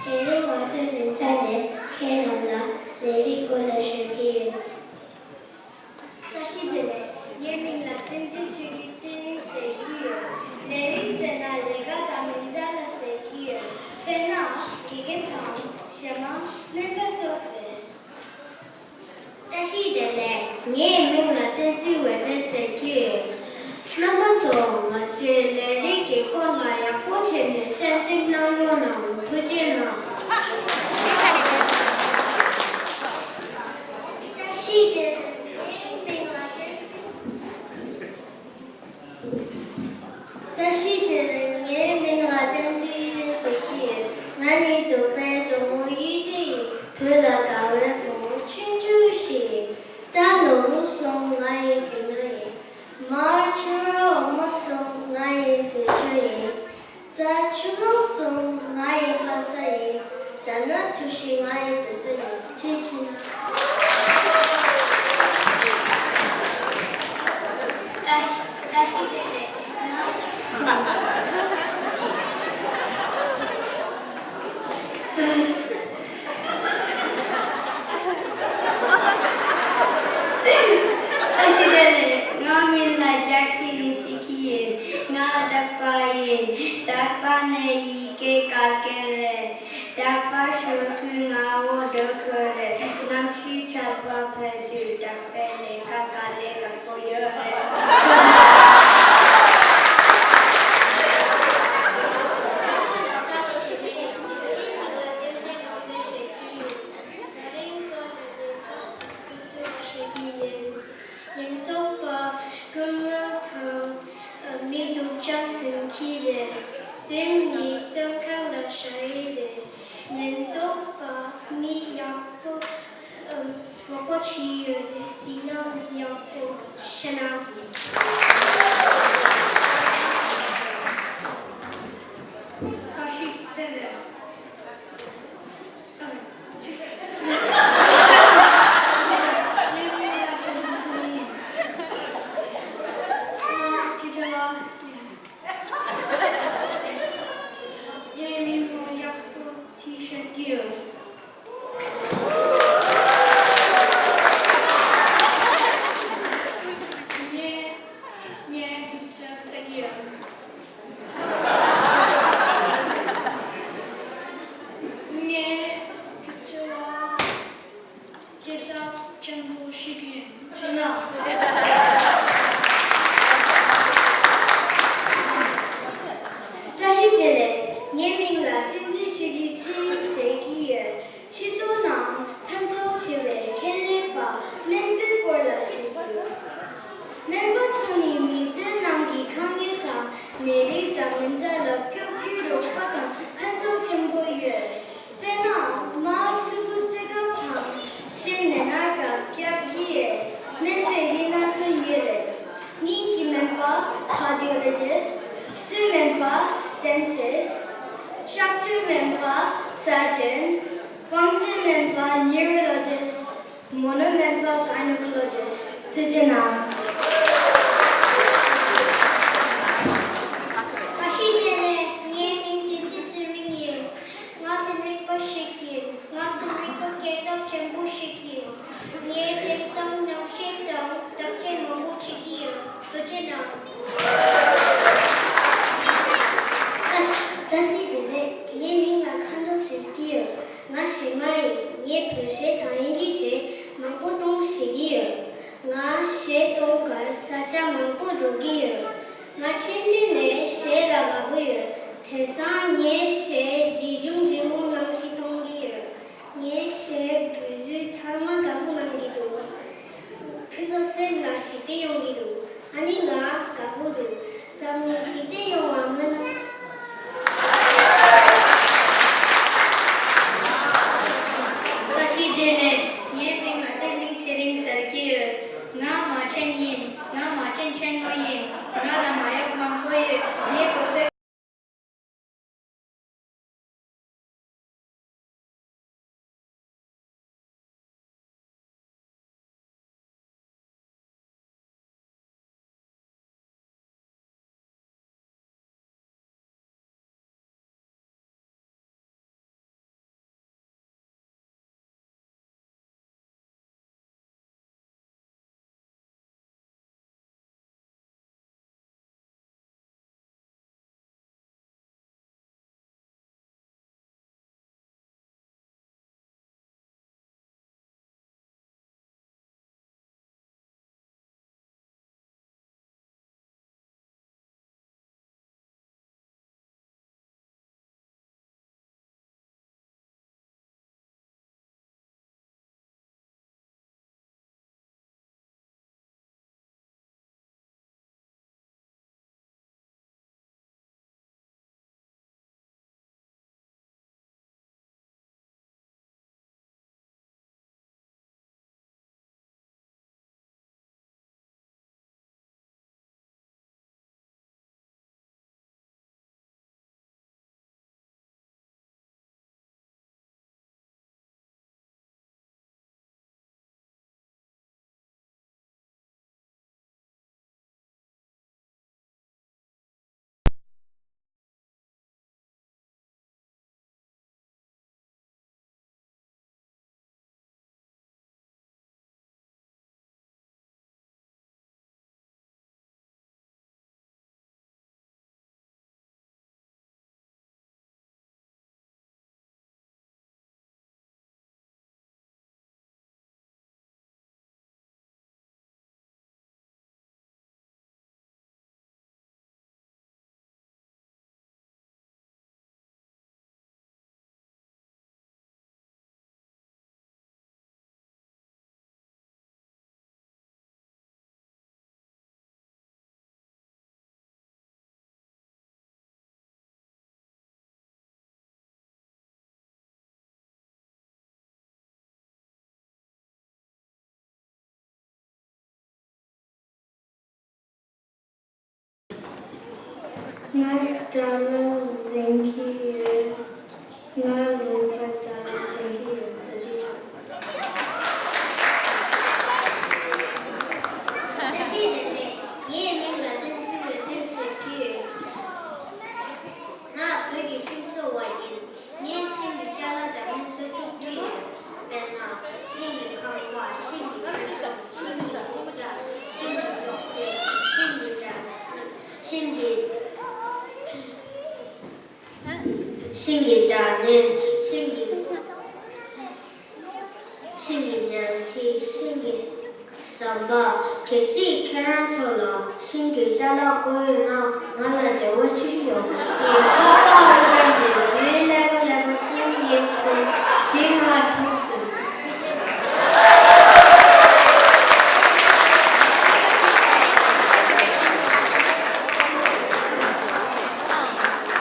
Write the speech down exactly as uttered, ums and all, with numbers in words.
དེ་རིང་ང་ཚོའི་གཟིམ་ཆ་ནས་ཁྱེད་རྣམས་ལ་ལས་རིགས་སྐོར་ལ་ཞུ་གི་ཡིན། བཀྲ་ཤིས་བདེ་ལེགས། ངའི་མིང་ལ་བསྟན་འཛིན་ཆོས་སྐྱིད་ཚེ་རིང་ཟེར་གྱི་ཡོད། ལས་རིགས་ཟེར་ན་ལས་ཀ་དང་མི་འདྲ་ལ་ཟེར་གྱི་ཡོད། དཔེར་ན། དགེ་རྒན་དང་གཞས་མ། སྨན་པ་སོགས་རེད། བཀྲ་ཤིས་བདེ་ལེགས། ངའི་མིང་ལ་བསྟན་འཛིན་འོད་ལྡན་ཟེར་གྱི་ཡོད། རྣམ་པ་ཚོ་ང་ཚོའི་ལས་རིགས་ཀྱི་སྐོར་ལ་ཡག་པོ་བྱས་ནས་གསན་གཟིགས་གནང་རོགས་གནང་། ཐུགས་རྗེ་གནང་། བཀྲ་ཤིས་བདེ་ལེགས། ངའི་མིང་ལ་བསྟན་འཛིན། བཀྲ་ཤིས་བདེ་ལེགས། ངའི་མིང་ལ་བསྟན་འཛིན་ཡེ་ཤེས་ཟེར་གྱི་ཡོད། ང་ནི་འབྲོག་པའི་གྲོགས་མོ་གཡུ་སྒྲ་ཡིན། བོད་ལ་དགའ་བའི་བུ་མོ་ཆུང་ཆུང་ཞིག་ཡིན། སྐྲ་ནོར་སོང་། ང་ཡི་རྒྱུ་ནོར་ཡིན། མར་ཆུ་རོ་འོ་མ་སོང་། ང་ཡི་ཟས་མཆོག་ཡིན། རྩྭ་ཆུ་ལོག་སོང་། ང་ཡི་ཕ་ས་ཡིན། དར་ནག་ཐུགས་ཤིག་ང་ཡི་སྡོད་ས་ཡིན། ཐུགས་རྗེ་གནང་། བཀྲ་ཤིས་བདེ་ལེགས། ང་བཀྲ་ཤིས་བདེ་ལེགས། ངའི་མིང་ལ་ལྕགས་སྲིན་ཟེར་གྱི་ཡིན། ང་རྟག་པ་ཡིན། རྟག་པ་ནི་ཡི་གེ་ག་གེ་རེད། རྟག་པར་ཞོགས་དུས་ང་འོ་འགྲོ་ཁོ་རེད། གནམ་གཤིས་ཆར་པ་བབས་དུས་རྟག་པའི་ལས་ཀ་དཀའ་ལས་ཁག་པོ་ཡོད་རེད། བཀྲ་ཤིས་བདེ་ལེགས། ངའི་མིང་ལ་བསྟན་འཛིན་དབང་འདུས་ཟེར་གྱི་ཡིན། ད་རིང་ཁོ་ལ་ལས་ཀ་ཐུག་ཐུག་བྱེད་ཀྱི་ཡིན། ཉེན་རྟོག་པ་ཀུན་སློང་དང་མི་སྡུག་ཅག་ཟིན་གྱི་རེད། སེམས་ཉིད་བཙོན་ཁང་ལ་བཞག་ཡི་རེད། ཉེན་རྟོག་པ་མི་ཡག་པོ་རོགས་པ་བྱེད་ཡོད་རེད། ཟིན་ན་མི་ཡག་པོ་བྱས་ན། བཀྲ་ཤིས་བདེ་ལེགས། ངས་ངའི་ལུག་རྫི་བཙལ་གྱི་ཡོད། ངའི་ལུག་རྫི་བ་སྐད་གྲགས་ཆེན་པོ་ཞིག་ཡིན། ཐུགས་རྗེ་གནང་། བཀྲ་ཤིས་བདེ་ལེགས། ངའི་མིང་ལ་བསྟན་འཛིན་ཆོས་སྐྱིད་ཚེ་རིང་ཟེར་གྱི་ཡོད། སྤྱི་ཚོགས་ནང་ཕན་ཐོགས་ཆེ་བའི་ཁེ་ལས་པ་སྨན་པའི་སྐོར་ལ་ཞུ་གི་ཡོད། སྨན་པ་ཚོ་ནི་མི་ཚེ་ནང་གི་དཀའ་ངལ་དང་ནད་རིགས་འདྲ་མི་འདྲ་ལ་སྐྱོབ་རྒྱུའི་རོགས་པ་དང་ཕན་ཐོགས་ཆེན་པོ་ཡོད། དཔེར་ན། མར་ཆུ་བུར་རྩེད་སྐབས་དང་གཞན་ནད་མནར་སྐབས་སྐྱོབ་ཀྱི་སྨན་པའི་རིགས་སྣ་ཚོགས་ཡོད་རེད། སྙིང་གི་སྨན་པ་Cardiologist། ཚོས་སྨན་པ་Dentist། གཤག་བཅོས་སྨན་པ་Surgeon། དབང་རྩའི་སྨན་པ་Neurologist། མོ་ནོ་སྨན་པ་Gynecologist། ཐུགས་རྗེ་གནང་། བཀྲ་ཤིས་བདེ་ལེགས། ངའི་མིང་བསྟན་འཛིན་ཚེ་རིང་ཡིན། ང་ཚན་རིག་པ་ཞིག་ཡིན། ང་ཚན་རིག་པ་སྐད་གྲགས་ཆེན་པོ་ཞིག་ཡིན། ངས་དེང་སང་གནམ་གཤིས་དང་བརྟག་དཔྱད་མང་པོ་བྱེད་ཀྱི་ཡོད། ཐུགས་རྗེ་གནང་། བཀྲ་ཤིས་བདེ་ལེགས། ངའི་མིང་ལ་མཁའ་འགྲོ་ཟེར་གྱི་ཡོད། ང་གཞས་མ་ཡིན། ངས་བོད་གཞས་དང་དབྱིན་ཇིའི་གཞས་མང་པོ་གཏོང་ཤེས་ཀྱི་ཡོད། ང་གཞས་གཏོང་གར་ས་ཆ་མང་པོ་འགྲོ་གི་ཡོད། ང་ཆུང་དུས་ནས་གཞས་ལ་དགའ་པོ་ཡོད། དེང་སང་ངས་གཞས་ལྗིད་ཅུང་ལྗིད་མོ་གནང་ཞིག་གཏོང་གི་ཡོད། ངས་གཞས་འབུལ་དུས་ཚང་མ་དགའ་པོ་གནང་གི་འདུག་ཁྱོད་ཚོ་སེམས་ལ་ཞི་བདེ་ཡོང་གི་འདུག་ཨ་ནི་ང་དགའ་པོ་འདུག་འཛམ་གླིང་ཞི་བདེ་ཡོང་བ་སྨོན། བཀྲ་ཤིས་བདེ་ལེགས། ངའི་མིང་ལ་བསྟན་འཛིན་ཚེ་རིང་ཟེར་གྱི་ཡོད། ང་མ་བྱན་ཡིན། ང་མ་བྱན་ཆེན་མོ་ཡིན། ང་ལ་མ་ཡག་མང་པོ་ཡོད། ངའི་བོད་པའི། ང་ཌ་ར་མ་གཟིགས་ཀྱི་ཡོད། ང་ལུང་པ་ཌ་ར་མ་གཟིགས་ཀྱི་ཡོད། ཐུགས་རྗེ་ཆེ། བཀྲ་ཤིས་བདེ་ལེགས། ངའི་མིང་ལ་བསྟན་འཛིན་ཡོན་ཏན་ཟེར་གྱི་ཡོད། ང་བོད་ཀྱི་ཤིང་བཟོ་བ་ཡིན། ངས་ཤིང་གི་ཅ་ལག་འདྲ་མིན་བཟོ་ཐུབ་ཀྱི་ཡོད། དཔེར་ན། ཤིང་གི་ཁང་པ། ཤིང་གི་ཆུ་ཤོང་། ཤིང་གི་རྒྱ། ཤིང་གི་ཅོག་ཙེ། ཤིང་གི་སྒྲ། ཤིང་གི། ཤིང་གི་སྒྲ་སྙན། ཤིང་གི། ཤིང་གི་ཉལ་ཁྲི། ཤིང་གི་ཟམ་པ། གལ་སྲིད་ཁྱེད་རང་ཚོ་ལ་ཤིང་གི་ཅ་ལག་དགོས་ཡོད་ན་ང་ལ་འབྲེལ་བ་བྱེད་ཤོག་ངས་ཁ་པར་བཏང་ནས།